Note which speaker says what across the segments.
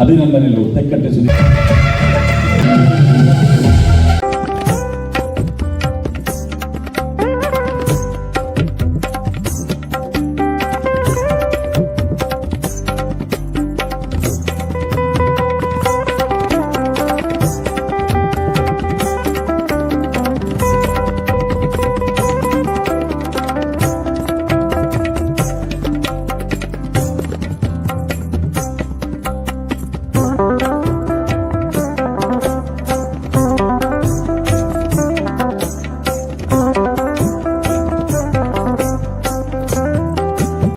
Speaker 1: ಅಭಿನಂದನೆಗಳು ತೆಕ್ಕಟ್ಟೆ ಸುದ್ದಿ.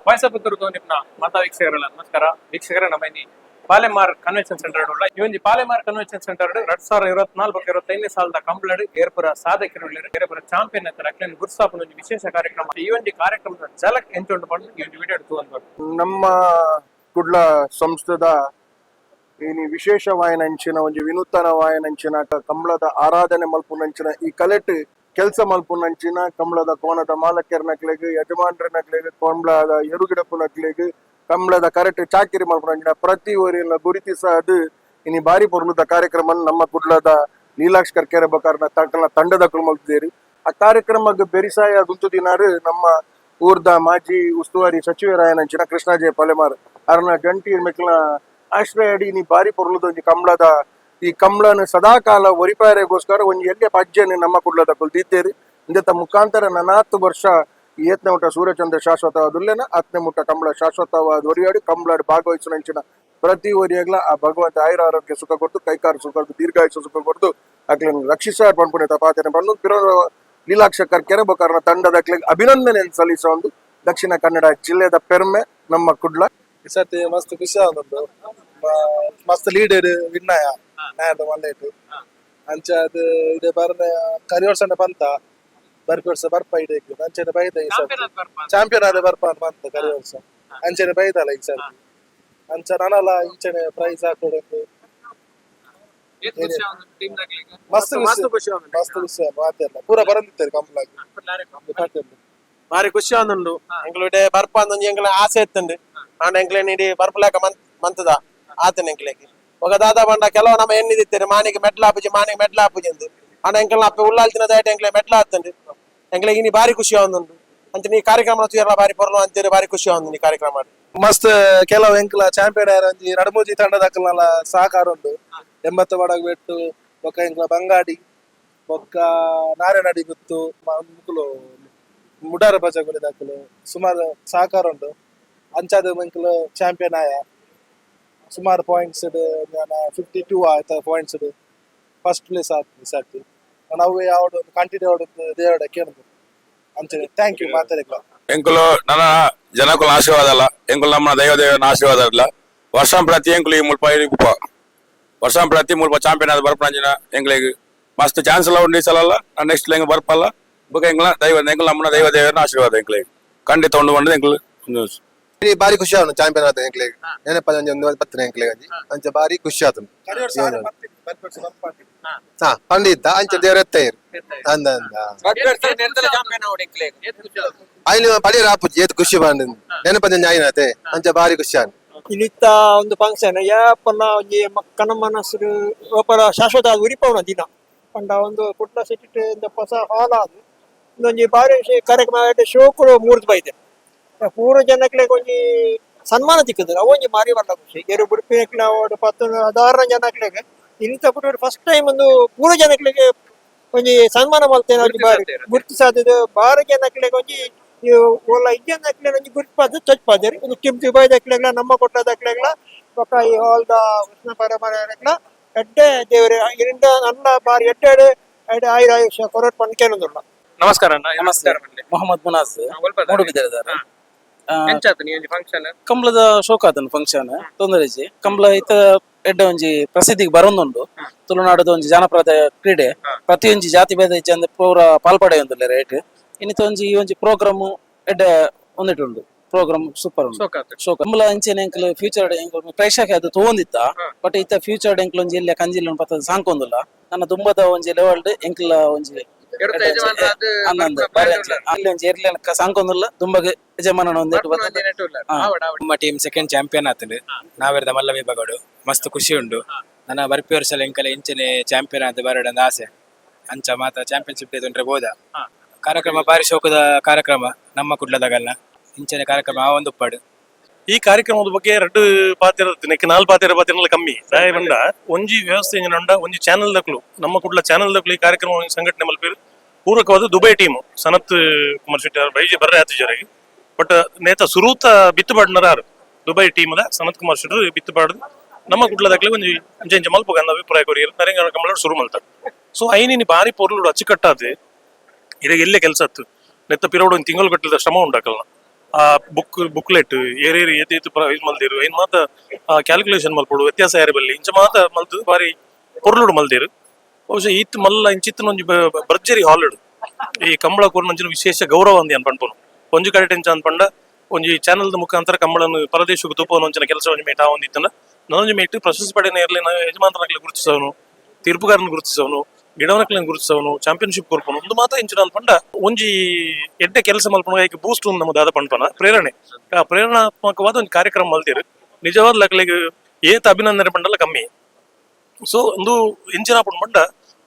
Speaker 2: Voice of ನಿಮ್ನ ಮಾತಾ ವೀಕ್ಷಕರಲ್ಲ ನಮಸ್ಕಾರ ವೀಕ್ಷಕರ. ನಮ್ಮ ಇಲ್ಲಿ ಪಾಲೆಮಾರ್ ಕನ್ವೆನ್ಷನ್ ಸೆಂಟರ್ ಉಳ್ಳ. ಈ ಒಂಜಿ ಪಾಲೆಮಾರ್ ಕನ್ವೆನ್ಷನ್ ಸೆಂಟರ್ 2024-25ನೇ ಸಾಲದ ಕಂಬ್ಳಡ್ ಏರ್ಪುರ ಸಾಧಕರು ಏರ್ಪುರ ಚಾಂಪಿಯನ್ ಅಂತ ಅಕ್ಲೆನ್ ಗುರ್ಸಾಪುನ ಒಂಜಿ ವಿಶೇಷ ಕಾರ್ಯಕ್ರಮ. ಈ ಒಂಜಿ ಕಾರ್ಯಕ್ರಮದ ಜಲಕ್ ಎಂಚುಂಡು ಪಂಡ ಈ ಒಂಜಿ ವಿಡಿಯೋ ತೂವೊಂದು.
Speaker 3: ನಮ್ಮ ಕುಡ್ಲ ಸಂಸ್ಥೆದ ಇನಿ ವಿಶೇಷ ವಾಯನಂಚಿನ ಒಂಜಿ ವಿನೂತನ ವಾಯನಂಚಿನ ಕಂಬಳದ ಆರಾಧನೆ ಮಲ್ಪುನಂಚಿನ ಈ ಕಲೆಟ್ ಕೆಲಸ ಮಲ್ಪುನಂಚಿನ ಕಂಬಳದ ಕೋಣದ ಮಾಲಕರ್ನಕ್ಲೆಗ್, ಯಜಮಾನ್ರನಕ್ಲೆಗ್, ಕಂಬಳದ ಎರುಗಿಡಪುನಕ್ಲೆಗ್, ಕಂಬಳದ ಕರೆಕ್ಟ್ ಚಾಕಿರಿ ಮಲ್ಪುನಂಚಿನ ಪ್ರತಿ ಒರಿಯನ್ನ ಗುರುತಿಸದು ಇನಿ ಬಾರಿ ಪೊರ್ಲುದ ಕಾರ್ಯಕ್ರಮ ನಮ್ಮ ಕುಡ್ಲದ ಲೀಲಾಕ್ಷ್ ಕರ್ಕೆರೆ ಬಕಾರ್ನ ತಕ್ಕನ ತಂಡದ ಮಲ್ತಿದ್ದೇರಿ. ಆ ಕಾರ್ಯಕ್ರಮಕ್ಕೆ ಬೆರಿಸಾಯ ಗುಂತುದಿನಾರು ನಮ್ಮ ಊರ್ದ ಮಾಜಿ ಉಸ್ತುವಾರಿ ಸಚಿವರಾಯನಂಚಿನ ಕೃಷ್ಣಾಜಯ ಪಲೆಮಾರ್ ಅರ್ನ ಜಂಟಿ ಮೆಕ್ಲ ಆಶ್ರಯ ಅಡಿ ನೀ ಬಾರಿ ಪೊರ್ಲುದ ಒಂಜಿ ಕಂಬಳದ ಈ ಕಂಬಳನ ಸದಾಕಾಲ ಒರಿಪಾರೆಗೋಸ್ಕರ ಒಂಜಿ ಎಲ್ಯ ಪಜ್ಜೆನ್ ನಮ್ಮ ಕುಡ್ಲದ ದೀತೇರಿ. ಇಂದೆತ ಮುಖಾಂತರ ನನಾತ್ ವರ್ಷ ಏತ್ನೆ ಮುಟ್ಟ ಸೂರ್ಯಚಂದ್ರ ಶಾಶ್ವತವಾದುಲ್ಲೇನ ಆತ್ನೆ ಮುಟ್ಟ ಕಂಬಳ ಶಾಶ್ವತವಾದ ಒರಿಯಾಡಿ ಕಂಬಳಾಡ್ ಭಾಗವಹಿಸಿನಂಚಿನ ಪ್ರತಿ ಒರಿಯಾಗ್ಲ ಆ ಭಗವಂತ ಆಯುರ ಆರೋಗ್ಯ ಸುಖ ಕೊಡ್ತು, ಕೈಕಾರ ಸುಖ ಕೊಡ್ತು, ದೀರ್ಘಾಯುಷ್ಯ ಸುಖ ಕೊಡ್ತು, ಅಕ್ಲೆನ್ ರಕ್ಷಿಸ ಪನ್ಪುನೆ ತಪಾತನೆ ಪಂದು ಲೀಲಾಕ್ಷ ಕರ್ಕೆರೆ ಬೊಕರ್ನ ತಂಡದ ಅಭಿನಂದನೆ ಸಲ್ಲಿಸೋ ಒಂದು ದಕ್ಷಿಣ ಕನ್ನಡ ಜಿಲ್ಲೆದ ಪೆರ್ಮೆ ನಮ್ಮ ಕುಡ್ಲ.
Speaker 4: ಈ ಸರ್ತಿ ಮಸ್ತ್ ಖುಷಿ ಆವೊಂದುಂಡು. ಮಸ್ತ್ ಲೀಡರ್ ವಿನ್ನಯ ನಾಯದ ಮಲ್ಲೇಟು ಅಂಚ ಅದು ಇಡೆ ಬರ್ನ ಕರಿ ವರ್ಷ ಬಂತ ಬರ್ಪಿ ವರ್ಷ ಬರ್ಪ ಇಡೆ ಅಂಚನೆ ಬೈದ ಈ ಸರ್ತಿ ಚಾಂಪಿಯನ್ ಆದ ಬರ್ಪ ಅಂತ ಬಂತ ಕರಿ ವರ್ಷ ಅಂಚನೆ ಬೈದಲ್ಲ ಈ ಸರ್ತಿ ಅಂಚ ನಾನಲ್ಲ ಇಂಚನೆ ಪ್ರೈಸ್ ಹಾಕೊಡೋದು. ಮಸ್ತ್ ಖುಷಿ, ಮಸ್ತ್ ಖುಷಿ. ಮಾತೆಲ್ಲ ಪೂರ ಬರಂದಿತ್ತಾರೆ ಕಂಪ್ಲಾಗಿ.
Speaker 5: ಬಾರಿ ಖುಷಿ ಆವೊಂದುಂಡು. ಎಂಕ್ಲು ಇಡೆ ಬರ್ಪ ಅಂದೊಂಜಿ ಎಂಕ್ಲ ಆಸೆ ಇತ್ತುಂಡು. ಆಂಡ ಎಂಕ್ಲೆನ್ ಇಡೀ ಬರ್ಪುಲೆಕ ಮಂತ್ ಮಂತದ ಆತನ ಎಂಕ್ಲೆಗ್ ಬೊಕ ದಾದ ಪಂಡ ಕೆಲವು ನಮ್ಮ ಎನ್ನಿದಿತ್ತೆರ್ ಮಾನಿಗ್ ಮೆಡ್ಲ್ ಆಪುಜಿ, ಮಾನಿಗ್ ಮೆಡ್ಲ್ ಆಪುಜಿ ಅಂದ್. ಆಂಡ ಎಂಕಲ್ನ ಅಪ್ಪೆ ಉಳ್ಳಾಲ್ತಿನ ದಯಟ್ ಎಂಕ್ಲೆ ಮೆಡ್ಲ್ ಆತುಂಡು. ಎಂಕ್ಲೆಗ್ ಇನಿ ಬಾರಿ ಖುಷಿ ಆವೊಂದುಂಡು. ಅಂಚನೆ ಈ ಕಾರ್ಯಕ್ರಮ ತೂಯೆರ್ಲ ಬಾರಿ ಪೊರ್ಲು ಅಂತೆರ್ ಬಾರಿ ಖುಷಿ ಆವೊಂದುಂಡು ಈ ಕಾರ್ಯಕ್ರಮ.
Speaker 4: ಮಸ್ತ್ ಕೆಲವು ಎಂಕ್ಲ ಚಾಂಪಿಯನ್ ಆಯೆರ್ ಒಂಜಿ ರಡ್ಡ್ ಮೂಜಿ ತಂಡದಕಲ್ನಲ ಸಹಕಾರ ಉಂಡು. ಎಂಬತ್ತು ಬಡಗ್ ಬೆಟ್ಟು ಬೊಕ್ಕ ಎಂಕ್ಲ ಬಂಗಾಡಿ ಬೊಕ್ಕ ನಾರಾಯಣಡಿ ಗುತ್ತು ಮುಕುಲು ಮುಡಾರ ಬಜಗುಲಿ ದಕುಲು ಸುಮಾರು ಸಹಕಾರ ಉಂಡು. ಅಂಚಾದ ಎಂಕ್ಲು ಚಾಂಪಿಯನ್ ಆಯ. ಸುಮಾರು ಪಾಯಿಂಟ್ಸ್ 52 ಆಯ್ತ points first place ಆತು ಈ ಸರ್ತಿ. ನಾವು ಯಾವಡು ಕಂಟಿನ್ಯೂ ಆವಡು ದೇವಡ ಕೇಳುದು. ಅಂಚನೆ thank you ಮಾತಾಡಿಕ್ಲ.
Speaker 6: ಎಂಕುಲು ನನ್ನ ಜನಕುಲ ಆಶೀರ್ವಾದ ಅಲ್ಲ, ಎಂಕುಲು ನಮ್ಮ ದೈವ ದೇವನ ಆಶೀರ್ವಾದ ಅಲ್ಲ. ವರ್ಷ ಪ್ರತಿ ಎಂಕುಲು ಈ ಮುಲ್ಪ ಉಪ್ಪ ವರ್ಷ ಪ್ರತಿ ಮುಲ್ಪ ಚಾಂಪಿಯನ್ ಆದ ಬರ್ಪಂಜಿನ ಎಂಕ್ಲೆಗ್ ಮಸ್ತ್ ಚಾನ್ಸ್ ಎಲ್ಲ ಉಂಡು. ಈ ಸಲ ಅಲ್ಲ, ನೆಕ್ಸ್ಟ್ ಎಂಗ್ ಬರ್ಪಲ್ಲ. ಬೊಕ ಎಂಕ್ಲ ದೈವ, ಎಂಕುಲು ನಮ್ಮನ ದೈವ ದೇವರನ್ನ ಆಶೀರ್ವಾದ ಎಂಕ್ಲೆಗ್ ಖಂಡಿತ ಉಂಡು ಬಂದು ಎಂಕುಲು.
Speaker 7: ಇಡೀ ಬಾರಿ ಖುಷಿ ಆವನು ಚಾಂಪಿಯನ್ ಆತ ಎಂಕ್ಲೆಗ್ ನೆನಪದ ಒಂಜಿ ಒಂದು ಪತ್ತನೆ ಎಂಕ್ಲೆಗ್ ಒಂಜಿ ಅಂಚ ಬಾರಿ ಖುಷಿ ಆತನು. ಹಾ, ಪಂಡಿತ ಅಂಚ ದೇವರ ಎತ್ತೈರ್ ಅಂದ ಅಂದ ಐನು ಪಡಿಯರ ಆಪುಜಿ ಏತ್ ಖುಷಿ ಬಂದ ನೆನಪದ ಒಂಜಿ ಆಯ್ನತೆ ಅಂಚ ಬಾರಿ ಖುಷಿ ಆನು.
Speaker 8: ಇನಿತ್ತ ಒಂದು ಫಂಕ್ಷನ್ ಯಾಪಲ ಒಂಜಿ ಮಕ್ಕನ ಮನಸ್ಸು ಒಪರ ಶಾಶ್ವತ ಆದ್ ಉರಿಪವುನ ದಿನ ಪಂಡ ಒಂದು ಕುಡ್ಲ ಸಿಟಿ ಹೊಸ ಹಾಲ್ ಆದ್ ಇಂದೊಂಜಿ ಬಾರಿ ಕಾರ್ಯಕ್ರಮ ಶೋಕುಡು ಮೂರ್ದು ಬೈದೆ. ಪೂರ ಜನಕ್ಲೆಗ್ ಒಂಜಿ ಸನ್ಮಾನ ತಿಕ್ಕುದು, ಅವೊಂಜಿ ಮಾರಿ ಬಲ್ಲ ಖುಷಿ. ಎರು ಬುಡ್ಪಿನಕ್ಲೆ ಪತ್ತು ಸಾಧಾರಣ ಜನಕ್ಲೆಗ್ ಇನಿತ ಫಸ್ಟ್ ಟೈಮ್ ಒಂದು ಪೂರ ಜನಕ್ಲೆಗ್ ಒಂಜಿ ಸನ್ಮಾನ ಮಲ್ತೇನೆ. ಒಂಜಿ ಬಾರಿ ಗುರ್ತಿಸಾದದ್ದು ಬಾರಿ ಜನಕ್ಲೆಗ್ ಒಂಜಿ ಈ ಓಲ ಇಜ್ಜಂದಕ್ಲೆನ ಒಂಜಿ ಗುರ್ತಿಪಾದ್ ತೋಜ್ಪಾದೆರ್. ಒಂದು ಟಿಮ್ ದುಬೈದಕ್ಲೆಗ್ಲ ನಮ್ಮ ಕೊಟ್ಟದಕ್ಲೆಗ್ಲ ಬೊಕ್ಕ ಈ ಹಾಲ್ದ ಕೃಷ್ಣ ಪರಮರೆಗ್ಲ ಎಡ್ಡೆ ದೇವರೇ ಇರಿಂದ ನನ್ನ ಬಾರಿ ಎಡ್ಡೆ ಎಡ್ಡೆ ಆಯುರ ಆಯುಷ್ಯ ಕೊರಟ್ ಪಂದ್ ಕೇನೊಂದುಲ್ಲ.
Speaker 2: ನಮಸ್ಕಾರ ಅಣ್ಣ.
Speaker 9: ನಮಸ್ತೆ. ಮೊಹಮ್ಮದ್ ಮುನಾಸ್, ಮೂಡುಬಿದಿರೆದಾರ್.
Speaker 2: ಎಂಚಾತು ನೀ ಒಂಜಿ ಫಂಕ್ಷನ್?
Speaker 9: ಕಂಬ್ಳದ ಶೋಕ ಆತನ ಫಂಕ್ಷನ್, ತೊಂದರೆ ಇಜ್ಜಿ. ಕಂಬ್ಳ ಇತ್ತ ಎಡ್ಡೆ ಒಂಜಿ ಪ್ರಸಿದ್ಧಿಗೆ ಬರೊಂದುಂಡು. ತುಳುನಾಡದ ಒಂಜಿ ಜಾನಪದ ಕ್ರೀಡೆ. ಪ್ರತಿಯೊಂಜಿ ಜಾತಿ ಭೇದ ಇಜ್ಜಂದೆ ಪೂರ ಪಾಲ್ಪಡೆಯೊಂದುಲ್ಲ ರೇಟ್. ಇನ್ನಿತ ಒಂಜಿ ಈ ಒಂಜಿ ಪ್ರೋಗ್ರಾಮ್ ಎಡ್ಡೆ ಒಂದಿಟ್ಟುಂಡು. ಪ್ರೋಗ್ರಾಮ್ ಸೂಪರ್ ಉಂಡು.
Speaker 2: ಶೋಕಾತು.
Speaker 9: ಶೋಕ. ಕಂಬಳ ಅಂಚೆನೆ ಎಂಕಲ್ ಫ್ಯೂಚರ್ ಎಂಕಲ್ ಪ್ರೇಕ್ಷಕ ಅದು ತಗೊಂದಿತ್ತ. ಬಟ್ ಇತ್ತ ಫ್ಯೂಚರ್ ಎಂಕಲ್ ಒಂಜಿ ಇಲ್ಲ ಕಂಜಿಲ್ ಪತ್ತದ ಸಾಂಕೊಂದುಲ್ಲ. ನನ್ನ ದುಂಬದ ಒಂಜಿ ಲೆವೆಲ್ ಎಂಕಲ್ ಒಂಜಿ
Speaker 2: ಎರುತ ಯಜಮಾನರಾದ್
Speaker 9: ಅಂದಂದು ಬಾರಿ ಅಂಚೆ. ಅಲ್ಲಿ ಒಂಜಿ ಎರ್ಲೆನ ಸಂಕೊಂದುಲ್ಲ ದುಂಬಗ್ ಯಜಮಾನನ ಒಂದೆಟ್ಟು ಬರ್ತದೆ.
Speaker 2: ಆವಡ್ ಆವಡ್.
Speaker 1: ನಮ್ಮ team second champion ಆತಂಡು ನಾವೆರ್ದ ಮಲ್ಲ ವಿಭಾಗಡು ಮಸ್ತ್ ಖುಷಿ ಉಂಡು. ನನ್ನ ಬರ್ಪಿ ವರ್ಷ ಎಂಕಲ ಇಂಚನೆ ಚಾಂಪಿಯನ್ ಆದ ಬರಡಂದ ಆಸೆ. ಅಂಚ ಮಾತ ಚಾಂಪಿಯನ್ಶಿಪ್ ತೊಂದ್ರೆ ಬೋದ. ಕಾರ್ಯಕ್ರಮ ಬಾರಿ ಶೋಕದ ಕಾರ್ಯಕ್ರಮ. ನಮ್ಮ ಕುಡ್ಲದಾಗಲ್ಲ ಇಂಚನೆ ಕಾರ್ಯಕ್ರಮ ಆ ಒಂದು ಉಪ್ಪಾಡು.
Speaker 10: ಈ ಕಾರ್ಯಕ್ರಮದ ಬಗ್ಗೆ ಎರಡು ಪಾತ್ರ ನೆಕ್ ನಾಲ್ ಪಾತ್ರ ಪಾತಿರಲ್ಲ ಕಮ್ಮಿ ದಾಯ ಬಂಡ ಒಂಜಿ ವ್ಯವಸ್ಥೆ ಇಂಜಿನ ಒಂಜಿ ಚಾನೆಲ್ ದಕ್ಲು, ನಮ್ಮ ಕುಡ್ಲ ಚಾನೆಲ್ ದಕ್ಲು ಈ ಕಾರ್ಯಕ್ರಮ ಒಂಜಿ ಸಂಘಟನೆ ಮಲ್ಪೇರು. ಪೂರಕವಾದ ದುಬೈ ಟೀಮ್ ಸನತ್ ಕುಮಾರ್ ಶೆಟ್ಟಿ ಅವರು ಬೈಜೆ ಬರ್ರೆ ಆತಿಜರಿಗೆ. ಬಟ್ ನೇತ ಸುರೂತ ಬಿತ್ತು ಬಾಡ್ನರಾರು Dubai team the Sanath Kumar Shetty ಬಿತ್ತು ಬಾಡ್ದು ನಮ್ಮ ಕುಡ್ಲದಾಗ್ಲಿ ಒಂಜಿ ಅಂಚೆ ಇಂಚೆ ಮಲ್ಪುಗ ಅಂದ ಅಭಿಪ್ರಾಯ ಕೊರಿಯರ್ ನರೇಂದ್ರ ಕಮಲ ಶುರು ಮಲ್ತಾರೆ. ಸೊ ಐನಿನಿ ಬಾರಿ ಪೊರ್ಲುಡು ಅಚ್ಚುಕಟ್ಟಾದೆ. ಇದಾಗ ಎಲ್ಲೇ ಕೆಲಸ ಆತು ನೆತ್ತ ಪಿರೋಡು ಒಂದು ತಿಂಗಳು ಗಟ್ಟಲಿದ ಶ್ರಮ ಉಂಡಾಕಲ್ನ. ಆ ಬುಕ್ ಬುಕ್ಲೆಟ್ ಏರೇರು ಏತ್ ಏತ್ ಇದು ಮಲ್ದಿರು ಐನ್ ಮಾತ ಕ್ಯಾಲ್ಕುಲೇಷನ್ ಮಲ್ಪೊಡು, ವ್ಯತ್ಯಾಸ ಯಾರು ಬಲ್ಲಿ ಇಂಚ ಮಾತ ಮಲ್ತು ಬಾರಿ ಪೊರ್ಲುಡು ಮಲ್ದಿರು. ಬಹುಶಃ ಈತ್ ಮಲ್ಲ ಇಂಚಿತ್ತಿನ ಒಂಜಿ ಭರ್ಜರಿ ಹಾಲಿಡು ಈ ಕಂಬಳ ಕೊರ್ನಂಚಿನ ವಿಶೇಷ ಗೌರವ ಅಂದ್ ಏನ್ ಪನ್ಪುನು. ಒಂಜಿ ಕಡೆ ಎಂಚ ಅಂದ್ ಪಂಡ ಒಂಜಿ ಚಾನೆಲ್ ಮುಖಾಂತರ ಕಂಬಳನ್ನು ಪರದೇಶಕ್ಕೆ ತೂಪವನ ಒಂಚಿನ ಕೆಲಸ ಒಂಜಿ ಮೇಟ್ ಆವೊಂದಿತ್ತಂಡ, ನನೊಂಜಿ ಮೇಟ್ ಪ್ರಶಸ್ತಿ ಪಡೆಯನ ಇರ್ಲಿನ ಯಜಮಾನರನ್ನ ಗುರುತಿಸವನು, ತೀರ್ಪುಗಾರನ ಗುರುತಿಸವನು, ಗಿಡವನಕ್ಲೆನ್ ಗುರುತಿಸವನು, ಚಾಂಪಿಯನ್ಶಿಪ್ ಕೊರ್ಪುನು ಒಂದು ಮಾತ ಇಂಚಿನ ಅಂದ್ ಪಂಡ ಒಂಜಿ ಎಡ್ಡೆ ಕೆಲಸ ಮಲ್ಪುನ ಐಕ್ ಬೂಸ್ಟ್ ನಮ್ಮ ದಾದ ಪನ್ಪನ ಪ್ರೇರಣೆ. ಆ ಪ್ರೇರಣಾತ್ಮಕವಾದ ಒಂದು ಕಾರ್ಯಕ್ರಮ ಮಲ್ದಿರು. ನಿಜವಾದ ಲಕ್ಲೆಗ್ ಏತ್ ಅಭಿನಂದನೆ ಪಂಡಲ ಕಮ್ಮಿ. ಸೊ ಒಂದು ಇಂಚಿನ ಆಪುಂಡು ಪಂಡ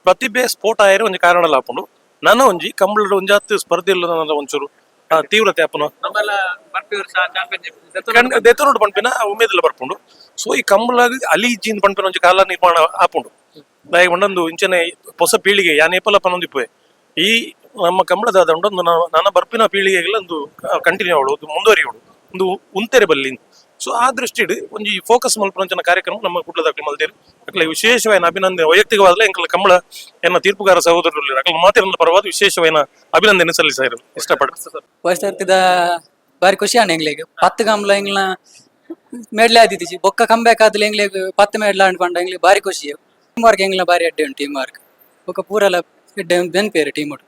Speaker 10: ಪ್ರತಿಭೆ ಸ್ಫೋಟ ಆಯರೆ ಒಂಜಿ ಕಾರಣ ಆಪುಂಡು. ನನ ಒಂಜಿ ಕಂಬಳಡ್ ಒಂಜಾತ್ ಸ್ಪರ್ಧೆ ಇಲ್ಲ ಒಂಚೂರು ಆ ತೀವ್ರತೆ ಆಪುನ.
Speaker 2: ನಮ್ಮಲ್ಲ ಬರ್ಪಿ ವರ್ಷ ಚಾಂಪಿಯನ್ಶಿಪ್
Speaker 10: ದೆತೊನುಡು ಪನ್ಪಿನ ಉಮೇದೆಲ್ಲ ಬರ್ಪುಂಡು. ಸೊ ಈ ಕಂಬಳಗ್ ಅಲೀಜಿನ್ ಪನ್ಪಿನ ಒಂಜಿ ಕಾಲ ನಿರ್ಮಾಣ ಆಪುಂಡು. ದಾಯೆ ಒಂದೊಂದು ಇಂಚನೆ ಹೊಸ ಪೀಳಿಗೆ ಯಾನ್ ಏಪಲ ಪನೊಂದಿಪ್ಪುವೆ, ಈ ನಮ್ಮ ಕಂಬಳದಾದ ಉಂಡೊಂದು ನನ್ನ ಬರ್ಪಿನ ಪೀಳಿಗೆಗೆಲ್ಲ ಒಂದು ಕಂಟಿನ್ಯೂ ಆವಡು, ಒಂದು ಮುಂದುವರಿಯೋಡು, ಒಂದು ಉಂತೆರೆ ಬಲ್ಲಿ. ಸೊ ಆ ದೃಷ್ಟಿಡ್ ಒಂಜಿ ಫೋಕಸ್ ಮಲ್ಪುನಂಚಿನ ಕಾರ್ಯಕ್ರಮ ನಮ್ಮ ಕುಡ್ಲದಕ್ಲು ಮಲ್ದೇರು. ಅಕ್ಲೆ ವಿಶೇಷವಾದ ಅಭಿನಂದನೆ. ವೈಯಕ್ತಿಕವಾದಲೇ ಎಂಕಲ್ ಕಂಬಳ ಎನ್ನ ತೀರ್ಪುಗಾರ ಸಹೋದರರು ಅಕ್ಲ ಮಾತಿರನ್ನ ಪರವಾದ ವಿಶೇಷವಾದ ಅಭಿನಂದನೆ ಸಲ್ಲಿಸಾಯಿರು ಇಷ್ಟಪಡ್ತಾರೆ.
Speaker 11: ವಯಸ್ಸಾಗ್ತದ, ಬಾರಿ ಖುಷಿ ಆಂಡ್ ಎಂಗ್ಲೆಗ್. 10 ಕಂಬ್ಲ ಎಂಗ್ಲ ಮೆಡ್ಲೆ ಆದಿತ್ತಿಜಿ. ಬೊಕ್ಕ ಕಮ್ ಬ್ಯಾಕ್ ಆದ್ಲೆ ಎಂಗ್ಲೆಗ್ 10 ಮೆಡ್ಲ ಆಂಡ್ ಪಂಡ ಎಂಗ್ಲೆಗ್ ಬಾರಿ ಖುಷಿ. ಟೀಮ್ ವರ್ಕ್ ಎಂಗ್ಲ ಬಾರಿ ಎಡ್ಡೆ ಉಂಟು. ಟೀಮ್ ವರ್ಕ್ ಬೊಕ್ಕ ಪೂರಲ ಎಡ್ಡೆ ಬೆನ್ಪೇರು ಟೀಮ್ ಒಟ್ಟು.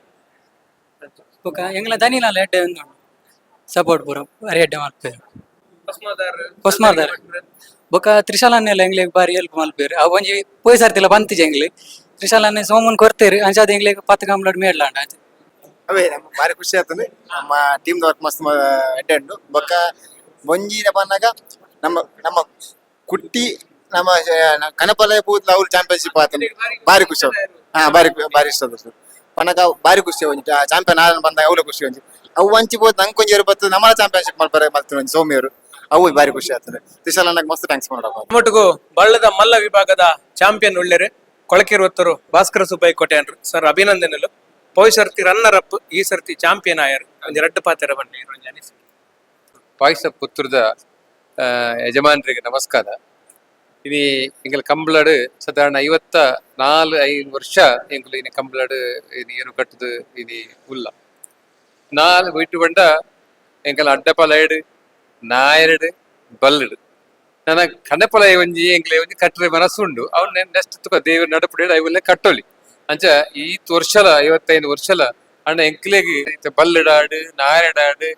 Speaker 11: ಬೊಕ್ಕ ಎಂಗ್ಲ ದನಿಲಲ್ಲ ಎಡ್ಡೆ ಉಂಡು ಸಪೋರ್ಟ್, ಪೂರ ಬಾರಿ ಎಡ್ಡೆ ಮಲ್ಪೇರು. ಹೊಸ್ಮಾರ್ದಾರ್ ಬೊಕ್ಕ ತ್ರಿಶಾಲನ್ನೆಲ್ಲ ಎಂಗ್ಲೆಗ್ ಬಾರಿ ಹೆಲ್ಪ್ ಮಲ್ಪೇರು. ಅವು ಒಂಜಿ ಪೋಯ್ ಸರ್ತಿಲ್ಲ ಬಂತಿಜ ಎಂಗ್ಲೆ ತ್ರಿಶಾಲನ್ನೇ ಸೋಮನ್ ಕೊರ್ತೇರು. ಅಂಚಾದ ಎಂಗ್ಲೆಗ್ 10 ಕಂಬ್ಲಡ್ ಮೇಡ್ಲ ಆಂಡ.
Speaker 7: ಅವೇ ನಮ್ಮ ಭಾರಿ ಖುಷಿ ಆಗ್ತದೆ. ನಮ್ಮ ಟೀಮ್ ವರ್ಕ್ ಮಸ್ತ್ ಎಡ್ಡೆ ಉಂಟು. ಬೊಕ್ಕ ಒಂಜಿನ ಪನ್ನಗ ನಮ್ಮ ನಮ್ಮ ಕುಟ್ಟಿ ನಮ್ಮ ಕನಪಲೆ ಪೂತ್ಲ ಅವ್ರು ಚಾಂಪಿಯನ್ಶಿಪ್ ಆತಂಡು. ಭಾರಿ ಖುಷಿ ಆಯ್ತು. ಹಾ, ಭಾರಿ ಭಾರಿ ಇಷ್ಟ ಆದ ಪನಗ ಭಾರಿ ಖುಷಿ. ಒಂಜಿ ಚಾಂಪಿಯನ್ ಆದ ಬಂದಾಗ ಅವ್ಲ ಖುಷಿ ಒಂಜಿ. ಅವು ಒಂಚಿ ಪೋತ್ ನಂಗೆ ಒಂಜಿ ಬತ್ತು ನಮ್ಮ ಚಾಂಪಿಯನ್ಶಿಪ್ ಮಲ್ಪರೆ ಮಲ್ತಿನ ಒಂಜಿ ಸೌಮ್ಯರು ಅವು ಭಾರಿ ಖುಷಿ ಆಗ್ತದೆ. ತ್ರಿಶಾಲಣ್ಣಗೆ ಮಸ್ತ್ thanks ಮಾಡೋಣ.
Speaker 2: ನಮ್ಮೊಟ್ಟಿಗೂ ಬಳ್ಳದ ಮಲ್ಲ ವಿಭಾಗದ ಚಾಂಪಿಯನ್ ಉಳ್ಳೇರು ಕೊಳಕಿರುವತ್ತರು ಭಾಸ್ಕರ ಸುಬ್ಬಯ್ಯ ಕೋಟ್ಯಾನ್ರು. ಸರ್, ಅಭಿನಂದನೆಲು. ಪೋಯ್ ಸರ್ತಿ ರನ್ನರ್ ಅಪ್, ಈ ಸರ್ತಿ ಚಾಂಪಿಯನ್ ಆಯರ್. ಒಂಜಿ ರಡ್ಡು ಪಾತೆರ ಬನ್ನಿ ಒಂಜಿ ಅನಿಸಿಕೆ.
Speaker 12: ಪಾಯಸ ಪುತ್ರದ ಯಜಮಾನರಿಗೆ ನಮಸ್ಕಾರ. ಇನಿ ಎಂಕಲ್ ಕಂಬ್ಳಡ್ ಸಾಧಾರಣ 54-5 ವರ್ಷ ಎಂಕುಲು ಇನಿ ಕಂಬ್ಳಡ್ ಇನಿ ಏನು ಕಟ್ಟುದು ಇನಿ ಉಲ್ಲ. ನಾಲ್ ವೈಟು ಬಂಡ ಎಂಕಲ್ ಅಡ್ಡಪಲೈಡ್ ನಾಯರಡು ಬಲ್ಲಡು ನನ್ನ ಕನಪಲ ಒಂಜಿ ಎಂಕ್ಲೆ ಒಂಜಿ ಕಟ್ಟರೆ ಮನಸ್ಸು ಉಂಡು. ಅವ್ನ ನೆಕ್ಸ್ಟ್ ತುಕ ದೇವ್ರ ನಡಪುಡಿ ಐವಲ್ಲೇ ಕಟ್ಟೊಲಿ. ಅಂಚ ಈ ವರ್ಷಲ 55 ವರ್ಷಲ ಅಣ್ಣ ಎಂಕ್ಲೆಗ್ ಇತ್ತೆ ಬಲ್ಲಡಾಡು ನಾಯರಡಾಡು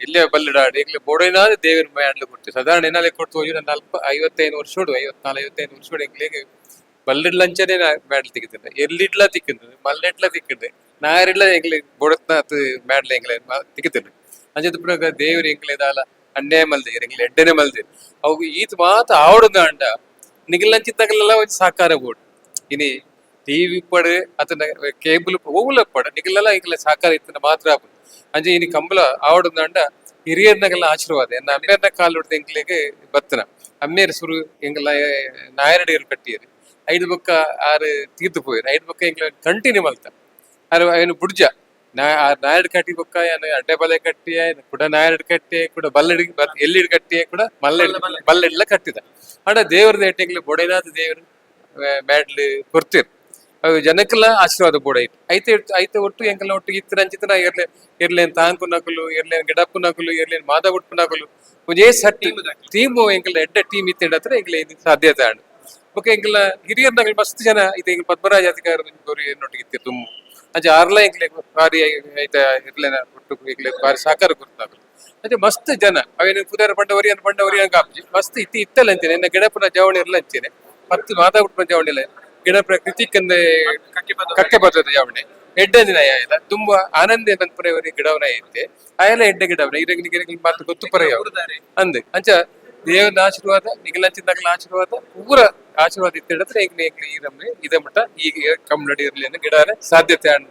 Speaker 12: ಇಲ್ಲೇ ಬಲ್ಲಡಾಡು ಎಂಕ್ಲೆ ಬೋಡೈನಾದ ದೇವ್ರ ಮ್ಯಾಡ್ಲು ಕೊಡ್ತೀವಿ. ಸಾಧಾರಣ ಏನಾಲೆ ಕೊಡ್ತು ಹೋಗಿ ನನ್ನ ಅಲ್ಪ 55 ವರ್ಷೋಡು, 54 55 ವರ್ಷೋಡು ಎಂಕ್ಲೆಗ್ ಬಲ್ಲಿಡ್ಲಂಚನೆ ಮ್ಯಾಡ್ಲ್ ತಿಕ್ಕಿದ್ದೆ. ಎಲ್ಲಿಡ್ಲ ತಿಕ್ಕಿದ್ದು, ಮಲ್ಲೆಡ್ಲ ತಿಕ್ಕಿದ್ದೆ, ನಾಯರಿಡ್ಲ ಎಂಕ್ಲೆ ಬೋಡತ್ನ ಮ್ಯಾಡ್ಲ ಎಂಕ್ಲೆ ತಿಕ್ಕಿದ್ದೆ. ಅಂಚದ ಪುನಗ ದೇವ್ರ ಎಂಕ್ಲೆ ದಾಲ ಅನ್ಯಾಯ ಮಲ್ದೆ ಎಂಕ್ಲೆ ಎಡ್ಡೆನೆ ಮಲ್ದೆ. ಅವು ಈತ್ ಮಾತ ಆವಡುದ ಅಂಡ ನಿಗಲಂಚಿತ್ತಗಲೆಲ್ಲ ಒಂಜಿ ಸಾಕಾರ ಬೋಡು. ಇನಿ ಟಿವಿ ಪಡು ಅತನ ಕೇಬಲ್ ಓವುಲ ಪಡು ನಿಗಲೆಲ್ಲ ಎಂಕ್ಲೆ ಸಾಕಾರ ಇತ್ತನ ಮಾತ್ರ ಆಪುಂಡು. ಅಂಚ ಇನಿ ಕಂಬಳ ಆವಡುಂಡ ಹಿರಿಯರ್ನಗೆಲ್ಲ ಆಶೀರ್ವಾದ. ಎನ್ನ ಅಮ್ಮೇರ್ನ ಕಾಲು ಹೊಡ್ದು ಎಂಕ್ಲೆಗ್ ಬತ್ತನ ಅಮ್ಮೇರ್ ಸುರು ಎಂಕಲ ನಾಯರಡಿಯರು ಕಟ್ಟಿಯರು. ಐದು ಬೊಕ್ಕ ಆರು ತೀರ್ದು ಪೋಯೆರ್. ಐದು ಬೊಕ್ಕ ಎಂಕ್ಲೆ ಕಂಟಿನ್ಯೂ ಮಲ್ತ ಆರು ಐನು ಬುಡ್ಜ ನಾ ನಾಯರಡ್ ಕಟ್ಟಿ ಬೊಕ್ಕ ಯಾನ್ ಅಡ್ಡೆ ಬಲೆ ಕಟ್ಟಿಯ ಕೂಡ ನಾಯರಡ್ ಕಟ್ಟಿ ಕೂಡ ಬಲ್ಲಡಿ ಎಲ್ಲಿಡ್ ಕಟ್ಟಿಯ ಕೂಡ ಮಲ್ಲೆಡ್ ಬಲ್ಲೆಡ್ಲ ಕಟ್ಟಿದ. ಆಂಡ ದೇವ್ರದ ಎಟ್ಟೆಂಗ್ಲೆ ಬೊಡೆನಾದ ದೇವರು ಮ್ಯಾಡ್ಲ್ ಕೊರ್ತಿರ್. ಅವು ಜನಕ್ಕೆಲ್ಲ ಆಶೀರ್ವಾದ ಬೋಡೈತು. ಐತೆ ಐತೆ ಒಟ್ಟು ಎಂಕಲ್ನ ಒಟ್ಟು ಇತ್ತಿನ ಅಂಚಿತ್ತಿನ ಎರ್ಲೆ ಎರ್ಲೇನ್ ತಾಂಕುನಕುಲು, ಎರ್ಲೇನ್ ಗಿಡಪ್ಪುನಕುಲು, ಎರ್ಲೇನ್ ಮಾದ ಉಟ್ಪುನಕುಲು ಒಂಜೇ ಸಟ್ಟಿ ಟೀಮ್ ಎಂಕಲ್ನ ಎಡ್ಡೆ ಟೀಮ್ ಇತ್ತೆಂಡ ಹತ್ರ ಎಂಕಲೆ ಇದು ಸಾಧ್ಯತೆ ಆಂಡ್. ಬೊಕ ಎಂಕಲ್ನ ಹಿರಿಯರ್ನಕುಲು ಮಸ್ತ್ ಜನ ಇತ್ತೆ ಎಂಕಲ್ ಪದ್ಮರಾಜ ಅಧಿಕಾರ ನೊಟ್ಟಿಗೆ ಇತ್ತೆರ್ ದುಂಬು. ಅಂಚ ಆರ್ಲ ಎಂಕ್ಲೆ ಬಾರಿ ಐತ ಇರ್ಲೇನ ಒಟ್ಟು ಎಂಕ್ಲೆ ಬಾರಿ ಸಹಕಾರ ಕೊರ್ತುನಕುಲು. ಅಂಚ ಮಸ್ತ್ ಜನ ಅವೇನು ಪುದರ್ ಪಂಡ ಒರಿಯನ್ ಪಂಡ ಒರಿಯನ್ ಕಾಪುಜಿ. ಮಸ್ತ್ ಇತ್ತಿ ಇತ್ತಲ್ಲ ಅಂಚೆನೆ ಎನ್ನ ಗಿಡಪ್ಪನ ಜವಳಿ ಇರ್ಲ ಅಂಚೆನೆ 10 ಮಾದ ಉಟ್ಪನ ಜವಳಿ ಇಲ್ಲ. ಗಿಡಪ್ಪನ ಕೃತಿಕ್ ಅಂದೆ ಕಕ್ಕೆ ಬರ್ತದೆ ಜವಣೆ. ಎಡ್ಡೆ ದಿನ ಆಯಲ್ಲ ತುಂಬಾ ಆನಂದ ಪನ್ಪುನ ಗಿಡವನ ಐತೆ. ಆಯಲ್ಲ ಎಡ್ಡೆ ಗಿಡವನ ಇರಗ್ ನಿಗಲ ಮಾತು ಗೊತ್ತು ಪರ ಅಂದ್. ಅಂಚ ದೇವನ ಆಶೀರ್ವಾದ, ನಿಗಲಂಚಿನ ಆಶೀರ್ವಾದ, ಪೂರ ಆಶೀರ್ವಾದ ಇತ್ತಿಡತ್ರ ಎಂಕ್ಲೆ ಎಂಕ್ಲೆ ಈ ರಮ್ನೆ ಇದೇ ಮಟ್ಟ ಈಗ ಕಂಬ್ಲಡಿ ಇರ್ಲಿ ಅನ್ನೋ ಗಿಡಾರೆ ಸಾಧ್ಯತೆ ಅಣ್ಣ.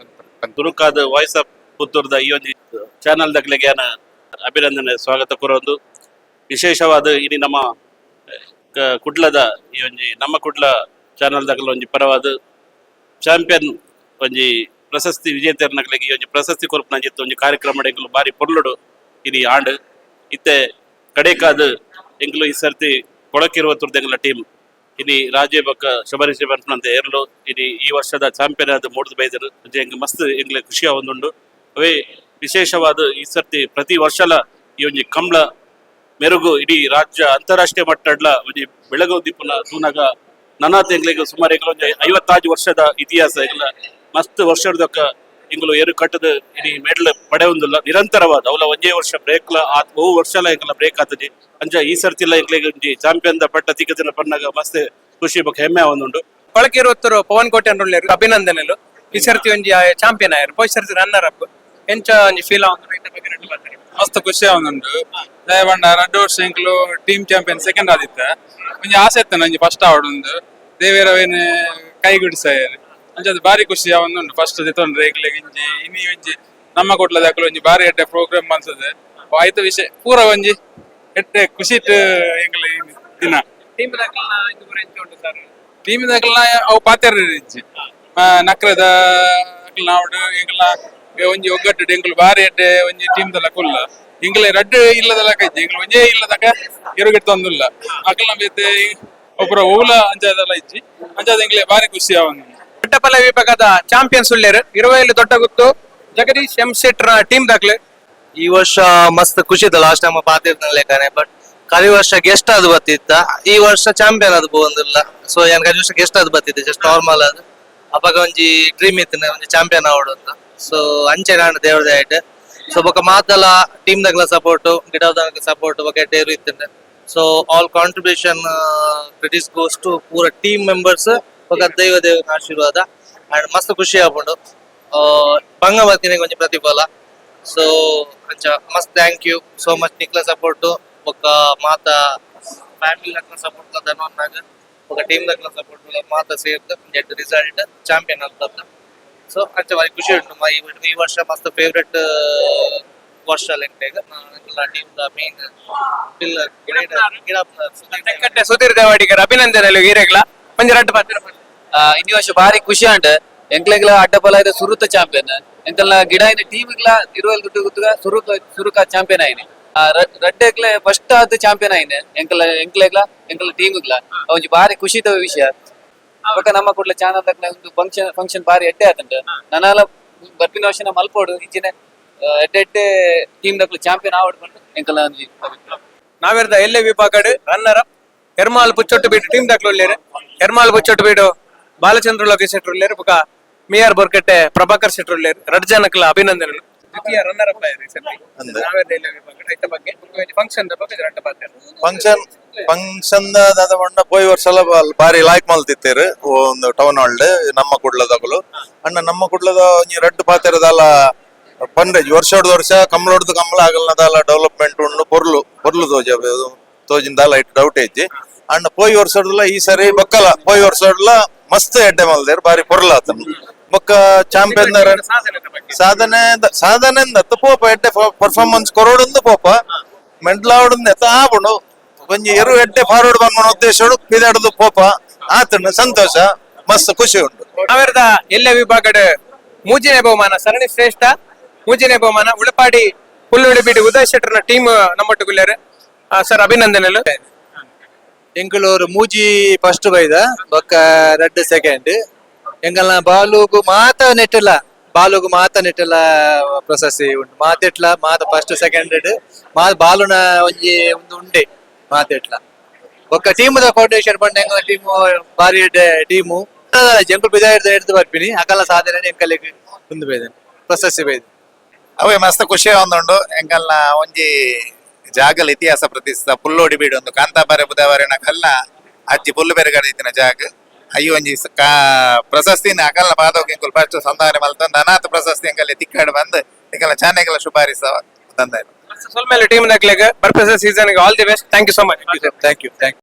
Speaker 10: ತುರುಕಾದ ವಾಯ್ಸ್ ಆಫ್ ಪುತ್ತೂರ್ದ ಈ ಒಂದು ಚಾನಲ್ ದಕ್ಲೆಗೆ ಅಭಿನಂದನೆ ಸ್ವಾಗತ ಕೊರೊಂದು. ವಿಶೇಷವಾದ ಇನಿ ನಮ್ಮ ಕುಡ್ಲದ ಈ ಒಂಜಿ ನಮ್ಮ ಕುಡ್ಲ ಚಾನಲ್ ದಕಲ ಒಂಜಿ ಪರವಾದ ಚಾಂಪಿಯನ್ ಒಂಜಿ ಪ್ರಶಸ್ತಿ ವಿಜೇತರ್ನಕ್ಲೆಗ್ ಈ ಒಂಜಿ ಪ್ರಶಸ್ತಿ ಕೊರ್ಪುನಂಚಿತ್ತ ಒಂಜಿ ಕಾರ್ಯಕ್ರಮ ಎಂಕುಲು ಬಾರಿ ಪೊರ್ಲುಡು ಇನಿ ಆಂಡ್. ಇತ್ತೆ ಕಡೇಕಾದ್ ಎಂಕುಲು ಈ ಸರ್ತಿ ಕೊಳಕಿರುವತ್ತುರ್ದು ಎಂಕಲ್ನ ಟೀಮ್ ಇನಿ ರಾಜೇ ಬೊಕ್ಕ ಶಬರೀಶ್ ಪನ್ಪುನಂತ ಏರ್ಲು ಇನಿ ಈ ವರ್ಷದ ಚಾಂಪಿಯನ್ ಆದ್ ಮೂಡ್ದು ಬೈದರು. ಎಂಕ್ ಮಸ್ತ್ ಎಂಕ್ಲೆ ಖುಷಿ ಆವೊಂದುಂಡು. ಅವೇ ವಿಶೇಷವಾದ ಈ ಸರ್ತಿ ಪ್ರತಿ ವರ್ಷಲ ಈ ಒಂಜಿ ಕಂಬ್ಳ ಮೆರುಗು ಇಡೀ ರಾಜ್ಯ ಅಂತಾರಾಷ್ಟ್ರೀಯ ಮಟ್ಟಡ್ಲ ಒಂಜಿ ಬೆಳಗು ದೀಪನ ತೂನಗ ನನಾತ್ ಎಂಕ್ಲೆಗ್ ಸುಮಾರು ಎಂಕ್ಲ ಒಂಜಿ 55 ವರ್ಷದ ಇತಿಹಾಸ. ಎಂಕ್ಲ ಮಸ್ತ್ ವರ್ಷದಕ್ಕ ಎಂಕುಲು ಎರು ಕಟ್ಟದ ಇಡೀ ಮೆಡಲ್ ಪಡೆಯೊಂದಿಲ್ಲ ನಿರಂತರವಾದ. ಅವಲ ಒಂಜೇ ವರ್ಷ ಬ್ರೇಕ್ ಲ ಬಹು ವರ್ಷಲ ಎಂಕಲ ಬ್ರೇಕ್ ಆತಜಿ. ಅಂಚ ಈ ಸರ್ತಿಲ ಎಂಕ್ಲೆಗ್ ಒಂಜಿ ಚಾಂಪಿಯನ್ the ಪಟ್ಟ ತಿಕ್ಕದಿನ ಪನ್ನಗ ಮಸ್ತ್ ಖುಷಿ ಬೊಕ್ಕ ಹೆಮ್ಮೆ ಆವೊಂದುಂಡು.
Speaker 2: ಕೊಳಕಿರುವತ್ತರು ಪವನ್ ಕೋಟೆ ಉಲ್ಲೆರ್, ಅಭಿನಂದನೆಲು. ಈ ಸರ್ತಿ ಒಂಜಿ ಚಾಂಪಿಯನ್ ಆಯೆರ್, ಪೋಯಿ ಸರ್ತಿ ರನ್ನರ್ ಅಪ್. ಎಂಚ ಒಂಜಿ ಫೀಲ್ ಆವೊಂದುಂಡು ಐತ ಬಗ್ಗೆ ರಡ್ಡ್ ಪಾತೆರ.
Speaker 13: ಮಸ್ತ್ ಖುಷಿ ಆವೊಂದುಂಡು. ದಯಪಂಡ ರಡ್ಡ್ ವರ್ಷ ಎಂಕ್ಲು team champion second ಆದಿತ್ತ. ಒಂಜಿ ಆಸೆ ಇತ್ತು ಒಂಜಿ ಫಸ್ಟ್ ಆವೊಡುಂದು. ದೇವೆರ್ ಅವೇನ್ ಕೈ ಗುಡಿಸಾಯೆರ್. ಅಂಚಾದ್ ಬಾರಿ ಖುಷಿ ಆವೊಂದುಂಡು. ಫಸ್ಟ್ ದೆತೊಂಡ್ರೆ ಎಂಕ್ಲೆಗ್ ಇಂಜಿ ಇನಿ ಒಂಜಿ ನಮ್ಮ ಕುಡ್ಲದಕುಲು ಒಂಜಿ ಬಾರಿ ಎಡ್ಡೆ ಪ್ರೋಗ್ರಾಮ್ ಮಲ್ತದೆ. ಆಯ್ತ ವಿಷಯ ಪೂರ ಒಂಜಿ ಎಡ್ಡೆ ಖುಷಿಟ್ ಎಂಕ್ಲೆ ದಿನ.
Speaker 2: ಟೀಮ್ ದಕಲ್ನ ಇದು ಪೂರ ಎಂಚ ಉಂಡು ಸರ್?
Speaker 13: ಟೀಮ್ ದಕಲ್ನ ಅವು ಪಾತೆರ ಇಜ್ಜಿ. ನಕ್ರದ ಅಕಲ್ನ ಆವಡ್ ಎಂಕಲ್ನ ಒಂಜಿ ಒಗ್ಗಟ್ಟು. ಎಂಕುಲು ಬಾರಿ ಎಡ್ಡೆ ಒಂಜಿ ಟೀಮ್ ದಲ ಕುಲ್ಲ. ಎಂಕಲೆ ರಡ್ಡ್ ಇಲ್ಲದಲಕ ಇಜ್ಜಿ. ಎಂಕುಲು ಒಂಜೇ ಇಲ್ಲದಕ ಎರುಗೆಟ್ಟೊಂದುಲ್ಲ. ಅಕಲ್ನ ಬೇತೆ ಒಬ್ಬರ ಓಲ ಅಂಚಾದೆಲ್ಲ ಇಜ್ಜಿ. ಅಂಚಾದ ಎಂಕ್ಲೆ ಬಾರಿ ಖುಷಿ ಆವೊಂದುಂಡು.
Speaker 2: ದೊಡ್ಡಪಲ್ಲ ವಿಭಾಗದ ಚಾಂಪಿಯನ್ಸ್ ಉಲ್ಲೇರ್ ಇರುವೈಲು ದೊಡ್ಡಗುತ್ತು ಜಗದೀಶ್ ಎಂ ಶೆಟ್ರ ಟೀಮ್ ದಾಖಲೆ.
Speaker 9: ಈ ವರ್ಷ ಮಸ್ತ್ ಖುಷಿ ಇತ್ತು. ಲಾಸ್ಟ್ ಟೈಮ್ ಪಾತಿರ್ನ ಲೆಕ್ಕನೆ, ಬಟ್ ಕರಿ ವರ್ಷ ಗೆಸ್ಟ್ ಅದು ಬತ್ತಿತ್ತ, ಈ ವರ್ಷ ಚಾಂಪಿಯನ್ ಅದು ಪೋವೊಂದಿಲ್ಲ. ಸೊ ಏನ್ ಕರಿ ವರ್ಷ ಗೆಸ್ಟ್ ಅದು ಬತ್ತಿತ್ತು, ಜಸ್ಟ್ ನಾರ್ಮಲ್ ಅದು. ಅಪಗ ಒಂಜಿ ಡ್ರೀಮ್ ಇತ್ತು ಒಂಜಿ ಚಾಂಪಿಯನ್ ಆವಡು ಅಂತ. ಸೊ ಅಂಚೆ ನಾನು ದೇವ್ರದೇ ಆಯ್ತು. ಸೊ ಬೊಕ ಮಾತಲ ಟೀಮ್ ದಗ್ಲ ಸಪೋರ್ಟ್, ಗಿಡದ ಸಪೋರ್ಟ್ ಬೊಕ ಎಡ್ಡೆ ಇತ್ತು. So all contribution credits goes to ಪೂರ ಟೀಮ್ ಮೆಂಬರ್ಸ್ ಬೊಕ ದೈವ ದೇವನ ಆಶೀರ್ವಾದ. ಅಂಡ್ ಮಸ್ತ್ ಖುಷಿ ಆಪುಂಡು ಬಂಗ ಬರ್ತೀನಿ ಒಂಜಿ ಪ್ರತಿಫಲ. ಸೊ ಅಂಚ ಮಸ್ತ್ thank you so much ನಿಕ್ಲ support ಬೊಕ್ಕ ಮಾತ ಫ್ಯಾಮಿಲಿ ದಕ್ಲ ಸಪೋರ್ಟ್ ಧನವನ್ನಾಗ ಬೊಕ್ಕ ಟೀಮ್ ದಕ್ಲ ಸಪೋರ್ಟ್ ಮಾತ ಸೇರ್ದು ಎಡ್ಡೆ ರಿಸಲ್ಟ್ ಚಾಂಪಿಯನ್ ಆಗ್ತದ. ಸೊ ಅಂಚ ಬಾರಿ ಖುಷಿ ಉಂಟು. ಈ ವರ್ಷ ಮಸ್ತ್ ಫೇವ್ರೆಟ್ ವರ್ಷ ಲೆಕ್ಕಗ team the main pillar
Speaker 2: Tekkatte Sudhir Devadigar, ಅಭಿನಂದನೆಲು ಈರೆಗ್ಲ. ಒಂಜಿ ರಡ್ಡ್ ಪಾತೆರ.
Speaker 11: ಇನ್ನಿ ವರ್ಷ ಬಾರಿ ಖುಷಿ ಆಂಡ್. ಎಂಕ್ಲೆಗ್ಲ ಅಡ್ಡಪಲ ಇದೆ ಸುರುತ ಚಾಂಪಿಯನ್. ಎಂಕಲ್ನ ಗಿಡ ಇನ ಟೀಮ್ಗ್ಲ ಇರುವಲ್ ದುಡ್ಡು ಗುತ್ತುಗ ಸುರುಕ ಸುರುಕ ಚಾಂಪಿಯನ್ ಆಯ್ನೆ. ರಡ್ಡೆಗ್ಲೆ ಫಸ್ಟ್ ಆದ್ ಚಾಂಪಿಯನ್ ಆಯ್ನೆ ಎಂಕಲ ಎಂಕ್ಲೆಗ್ಲ ಎಂಕಲ ಟೀಮ್ಗ್ಲ ಒಂಜಿ ಬಾರಿ ಖುಷಿದ ವಿಷಯ. ಬೊಕ ನಮ್ಮ ಕೂಡ್ಲ ಚಾನಲ್ ಒಂದು ಫಂಕ್ಷನ್ ಫಂಕ್ಷನ್ ಬಾರಿ ಎಡ್ಡೆ ಆತುಂಡು. ನನಲ ಬರ್ಪಿನ ವರ್ಷ ಮಲ್ಪೋಡು ಇಂಚಿನ ಎಡ್ಡೆ ಎಡ್ಡೆ ಟೀಮ್ ದಕ್ಲು ಚಾಂಪಿಯನ್ ಆವಡ್ ಪಂದ್ ಎಂಕಲ್ನ ಒಂಜಿ ಅಭಿಪ್ರಾಯ.
Speaker 2: ನಾವೆರ್ದ ಎಲ್ಲೆ ವಿಭಾಗಡ್ ರನ್ನರ್ ಅಪ್ ಎರ್ಮಾಲ್ ಪುಚ್ಚೊಟ್ಟು ಬೀಡು ಟೀಮ್ ದಾಖಲು ಉಲ್ಲೇರು. ಎರ್ಮಾಲ್ ಪುಚ್ಚೊಟ್ಟು ಬೀಡು ಬಾಲಚಂದ್ರ ಲೋಕೇಶ್ ಶೆಟ್ರು ಉಲ್ಲೇರು, ಬೊಕ ಮಿಆರ್ ಬೊರ್ಕಟ್ಟೆ ಪ್ರಭಾಕರ್ ಶೆಟ್ರು ಉಲ್ಲೇರು. ರಡ್ಡ್ ಜನಕ್ಲ ಅಭಿನಂದನೆಲು. ದ್ವಿತೀಯ ರನ್ನರ್ ಅಪ್ ಆಯೆರ್ ಈ ಸರ್ತಿ ನಾವೆರ್ದ ಎಲ್ಲೆ ವಿಭಾಗಡ್. ಐತ ಬಗ್ಗೆ ಫಂಕ್ಷನ್ ದ ಬಗ್ಗೆ ರಡ್ಡ್ ಪಾತೆರ.
Speaker 14: ಫಂಕ್ಷನ್ ಫಂಕ್ಷನ್ ದಾದ ಪಂಡ ಪೋಯಿ ವರ್ಷಲ ಬಾರಿ ಲಾಯ್ಕ್ ಮಲ್ತಿತ್ತೇರು ಒಂದು ಟೌನ್ ಹಾಲ್ ನಮ್ಮ ಕುಡ್ಲದಕುಲು. ಅಣ್ಣ ನಮ್ಮ ಕುಡ್ಲದ ಒಂಜಿ ರಡ್ಡ್ ಪಾತೆರದಾಲ ಪಂಡ್ರೆ ವರ್ಷೊಡ್ದು ವರ್ಷ ಕಂಬಳೊಡ್ದು ಕಂಬಳ ಆಗಲ್ನದಾಲ ಡೆವಲಪ್ಮೆಂಟ್ ಉಂಡು. ಪೊರ್ಲು ಪೊರ್ಲು ತೋಜ ತೋಜಿಂದಾಲ it doubt ಇಜ್ಜಿ. ಅಣ್ಣ ಪೋಯಿ ವರ್ಷಡ್ಲ ಈ ಸರಿ ಬೊಕ್ಕಲ ಪೋಯಿ ವರ್ಷಡ್ಲ ಮಸ್ತ್ ಎಡ್ಡೆ ಮಲ್ದೇರ್, ಬಾರಿ ಪೊರ್ಲು ಆತನ. ಬೊಕ್ಕ ಚಾಂಪಿಯನ್ ಸಾಧನೆ ಸಾಧನೆ ಪೋಪ ಎಡ್ಡೆ ಪರ್ಫಾರ್ಮೆನ್ಸ್ ಕೊರೋಡುಂದು ಪೋಪ ಮೆಂಡ್ಲಾವಡುಂದು ಎತ್ತ ಆಪುಂಡು. ಒಂಜಿ ಎರು ಎಡ್ಡೆ ಫಾರ್ವರ್ಡ್ ಬಂದ್ಮನ ಉದ್ದೇಶಡು ಪಿದಾಡುದು ಪೋಪ ಆತನ ಸಂತೋಷ ಮಸ್ತ್ ಖುಷಿ ಉಂಟು.
Speaker 2: ನಾವೆರ್ದ ಎಲ್ಲೆ ವಿಭಾಗಡ್ ಮೂಜನೇ ಬಹುಮಾನ ಸರಣಿ ಶ್ರೇಷ್ಠ ಮೂಜನೇ ಬಹುಮಾನ ಉಳಪಾಡಿ ಹುಲ್ಲುಳಿ ಬೀಡಿ ಉದಯ್ ಶೆಟ್ಟರ್ನ ಟೀಮ್ ನಮ್ಮೊಟ್ಟುಗುಲ್ಲೇರು. ಸರ್, ಅಭಿನಂದನೆಲು.
Speaker 15: ಎಂಕಲೂರು ಮೂಜಿ ಫಸ್ಟ್ ಬೈದ, ಬೊಕ್ಕ ರಡ್ಡ್ ಸೆಕೆಂಡ್. ಎಂಕಲ್ನ ಬಾಲುಗು ಮಾತ ನೆಟ್ಟಲ, ಬಾಲುಗು ಮಾತ ನೆಟ್ಟಲ ಪ್ರಶಸ್ತಿ ಉಂಟು. ಮಾತೆಟ್ಲ ಮಾತ ಫಸ್ಟ್ ಸೆಕೆಂಡ್ ಮಾ ಬಾಲುನ ಒಂಜಿ ಒಂದು ಉಂಡೆ ಮಾತೆಟ್ಲ. ಬೊಕ್ಕ ಟೀಮ್ ದ ಫೌಂಡೇಶನ್ ಪಂಡ ಎಂಕಲ್ನ ಟೀಮ್ ಬಾರಿ ಟೀಮು. ಜಂಕುಲ್ ಬಿದಾಯ ಹಿಡ್ದು ಬರ್ಪಿನಿ ಅಕಲ ಸಾಧನೆ ಎಂಕಲೆಗ್ ಒಂದು ಬೈದ ಪ್ರಶಸ್ತಿ ಬೈದ.
Speaker 7: ಅವೇ ಮಸ್ತ್ ಖುಷಿ ಆವೊಂದುಂಡು. ಎಂಕಲ್ನ ಒಂಜಿ ಜಾಗಲ್ ಇತಿಹಾಸ ಪ್ರತಿಷ್ಠ ಪುಲ್ಲೋಡಿ ಬೀಡು ಒಂದು ಕಾಂತಾಬಾರೆ ಬುಧವಾರಿನ ಕಲ್ಲ ಅಜ್ಜಿ ಪುಲ್ಲು ಬೆರಗಡೆ ಇತ್ತಿನ ಜಾಗ.
Speaker 14: ಅಯ್ಯೋ ಒಂಜಿ ಪ್ರಶಸ್ತಿನ ಅಕಲ್ನ ಪಾದೋಕ್ ಎಂಕುಲು ಫಸ್ಟ್ ಸಂಧಾನ ಮಲ್ತೊಂದು ಅನಾಥ ಪ್ರಶಸ್ತಿ ಎಂಕಲೆ ತಿಕ್ಕಡ್ ಬಂದ್ ಎಂಕಲ್ನ ಚಾನೆಗಳ ಶುಭಾರಿಸ ತಂದೆ.
Speaker 2: ಸೊಲ್ಮೆಲೆ team ನಕ್ಲೆಗ್ ಬರ್ಪೆಸ season. All the best. Thank you so much.
Speaker 15: Thank you, thank you.